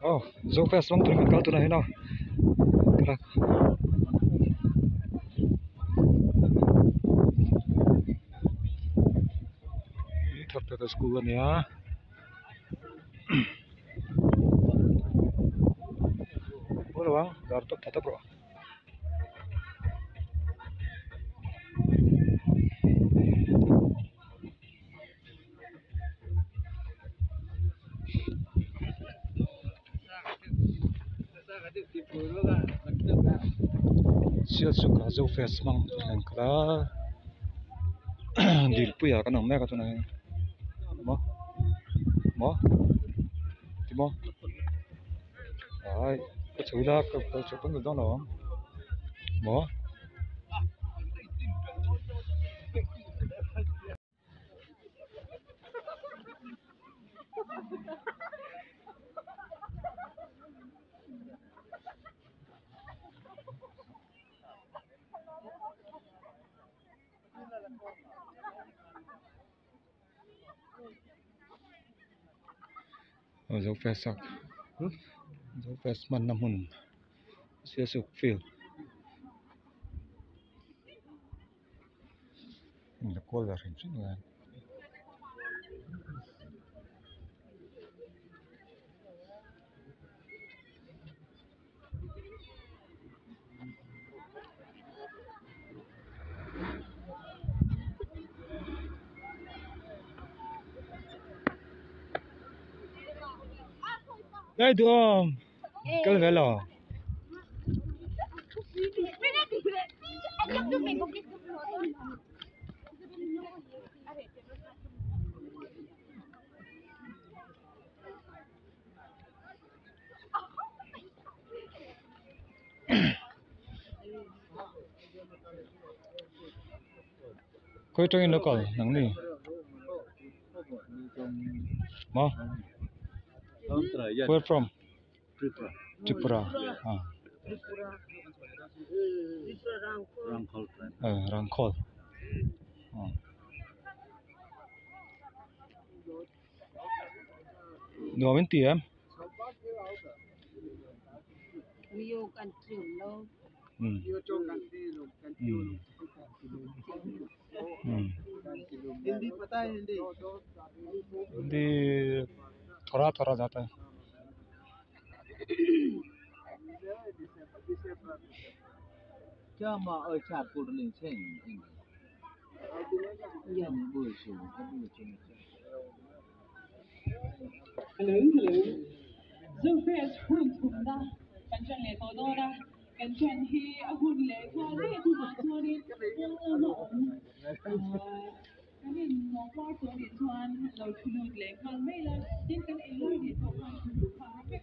Aw Zofest rawng tur kan kal tunah hian aw thar school a nia aw lo ang dar tawp tha tawp rawh. Sialsuk ah Zofest hmang an kal a dilpui ah kan awm mek a tunah hian maw maw timaw ai ka chho ila ka kal chho pawn dawn lo ang maw. Zofest a Zofest hmanna hmun Sialsuk field. La kual ve hrim hrim hian. Đây được không? Cái này là Khawi atangin lo kal nang ni maw where from Tripura ah Rangkhol ah nuam in ti em. Hindi थोड़ा थोड़ा जाता है।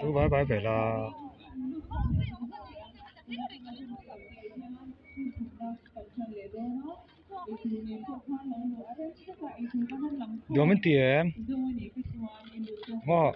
Chu vai vai ve la. Nuam an ti em? Maw?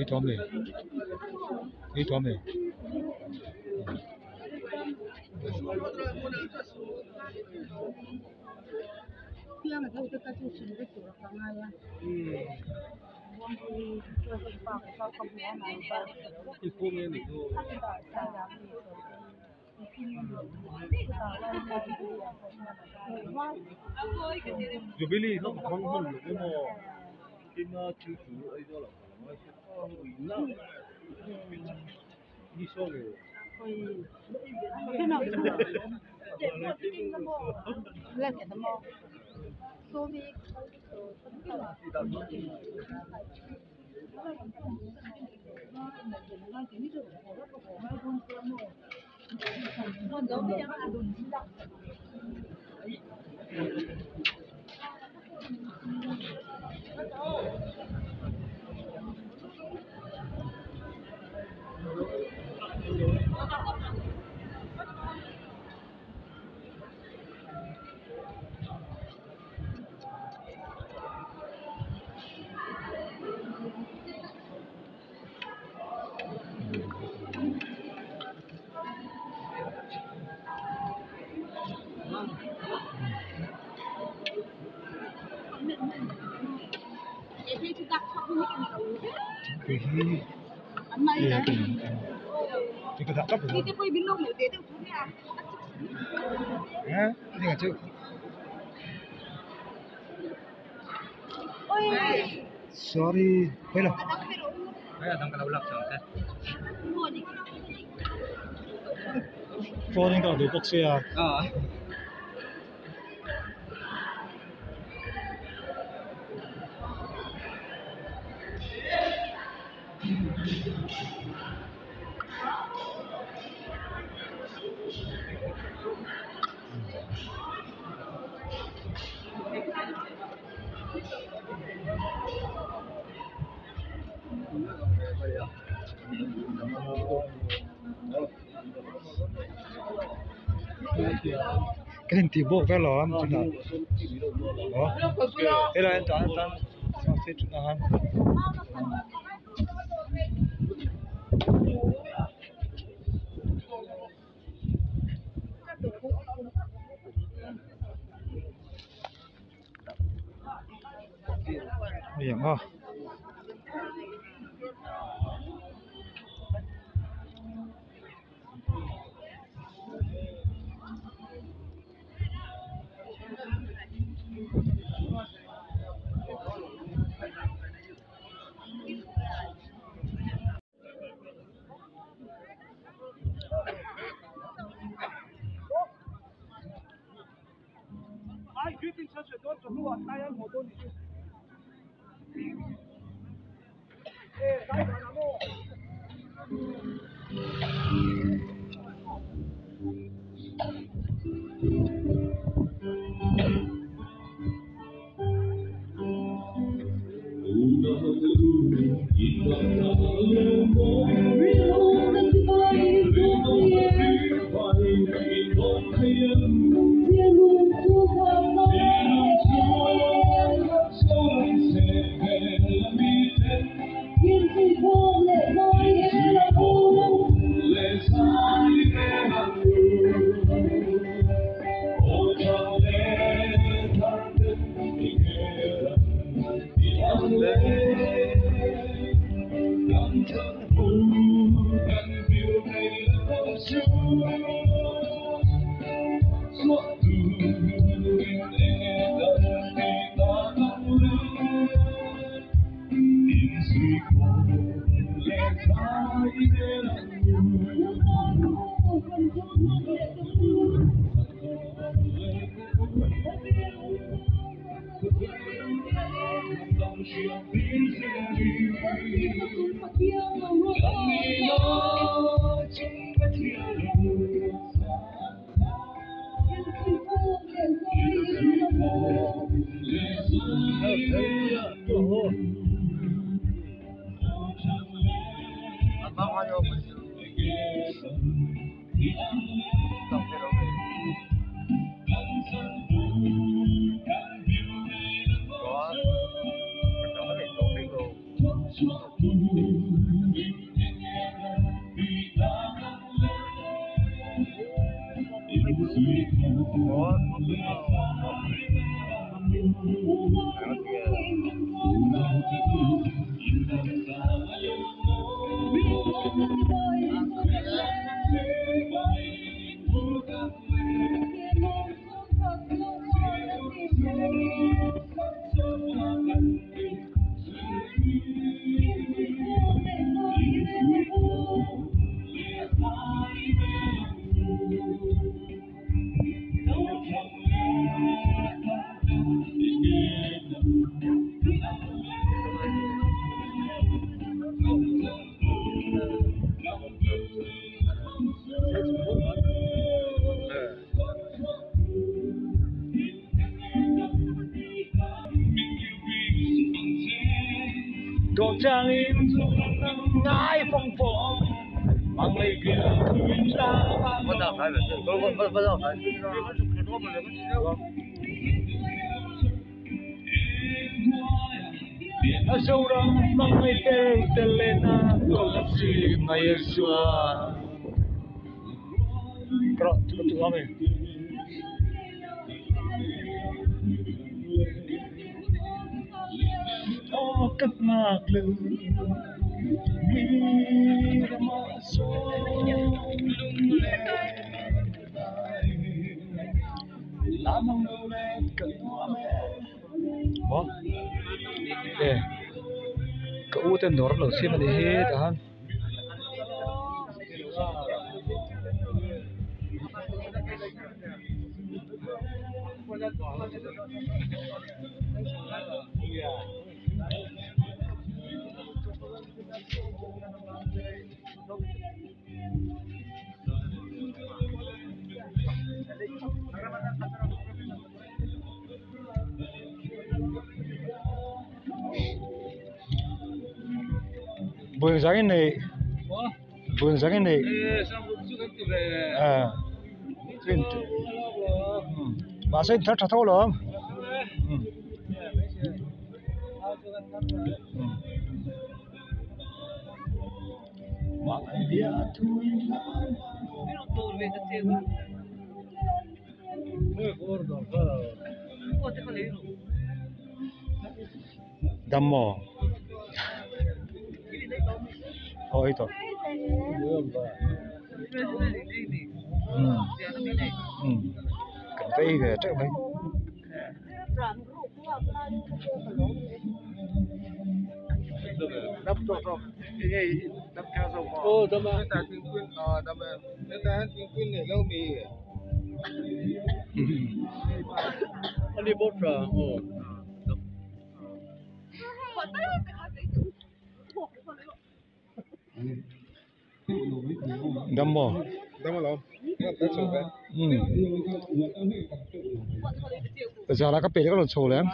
Ei tawm ni. Jubilee kha ka hmang hman lo emaw tin a thil chu Aizawl ah ka la ngai se ni saw nge Thingpui hi sorry hello phone in ka duh bawk sia. Cái hình tỉ buộc vel lo am chuna helai an tan tan chuna han. Hei ang a. Ka u ten dawr an lo siam a ni hi tah han. Mahse in thar tha tho alawm. Dam maw? Aw hei tawh. Kan vei ve teuh mai. Dam maw? Zara ka pe ka rawn chho leh ang.